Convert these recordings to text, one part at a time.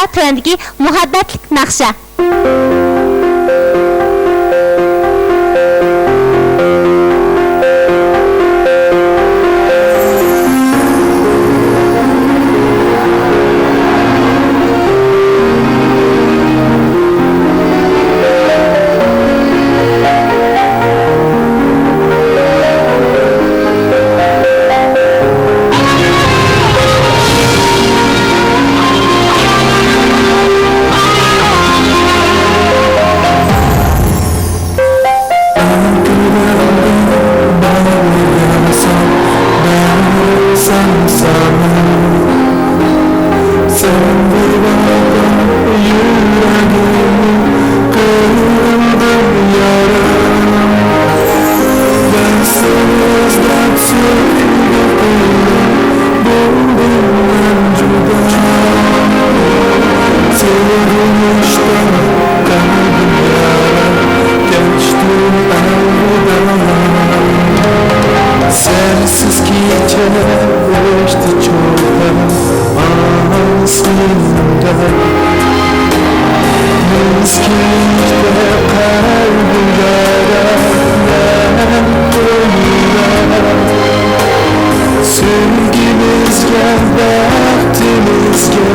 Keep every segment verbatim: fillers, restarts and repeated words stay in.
تۆۋەندىكى مۇھەببەتلىك ناخشا. سەنسىز كېچە ئۆچتى چولپان ئاسمىنىمدا. مىسكىنلىكتە قەلبىم يارا، مەن قويۇلار. سۆيگۈمىزگە، بەختىمىزگە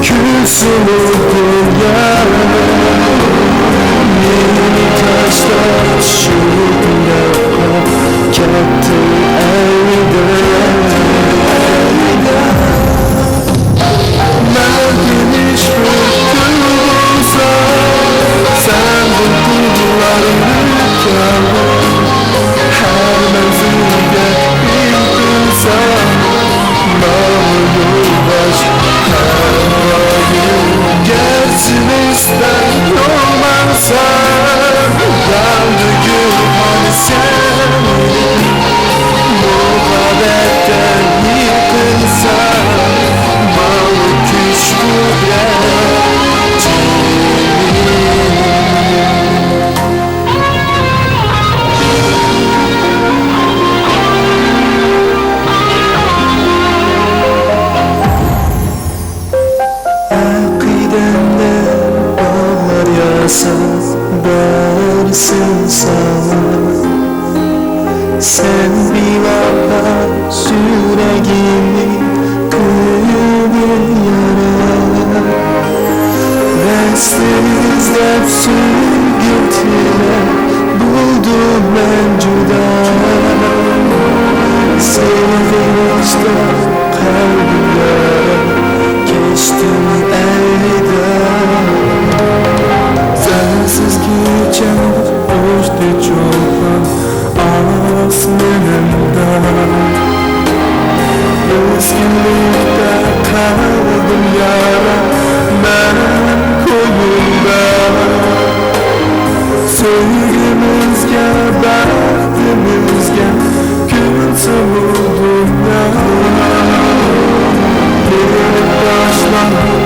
كۈلسىمۇ دۇنيا. مېنى تاشلاپ شۇ يىراققا كەتتىڭ ئەلۋىدا. مەن تىنچ بىر كۈن بولسا، سەن دولقۇنلارنى كەلدىڭ. ھەر مەنزىلگە ئىنتىلسەم، ماڭا يولداش ھەمراھىم. گەرچە مەن يومانسام، ياندى گۈلخان سەن. مۇھەببەتتە يىقىلسام، ماڭا كۈچ-قۇدرەت جېنىم. ئەقىدەمدە باغلار ياساپ بەرسەم ساڭا. سەن بىۋاپا يۈرىكىمنى قىلدىڭ يارا. ۋەسلىڭنى ئىزدەپ سۆيگۈ تىلەپ بولدۇم مەن جۇدا. سېنى بېغىشلاپ قەلبىم يارا، كەچتىم ئەلۋىدا. سەنسىز كېچەم ئۆچتى چولپان ئاسمىنىمدا. مىسكىنلىكتە قالدىم يارا، مەن كۆڭۈلدە. سۆيگۈمىزگە، بەختىمىزگە كۈلسىمۇ دۇنيا. بېرىپ تاشلاپ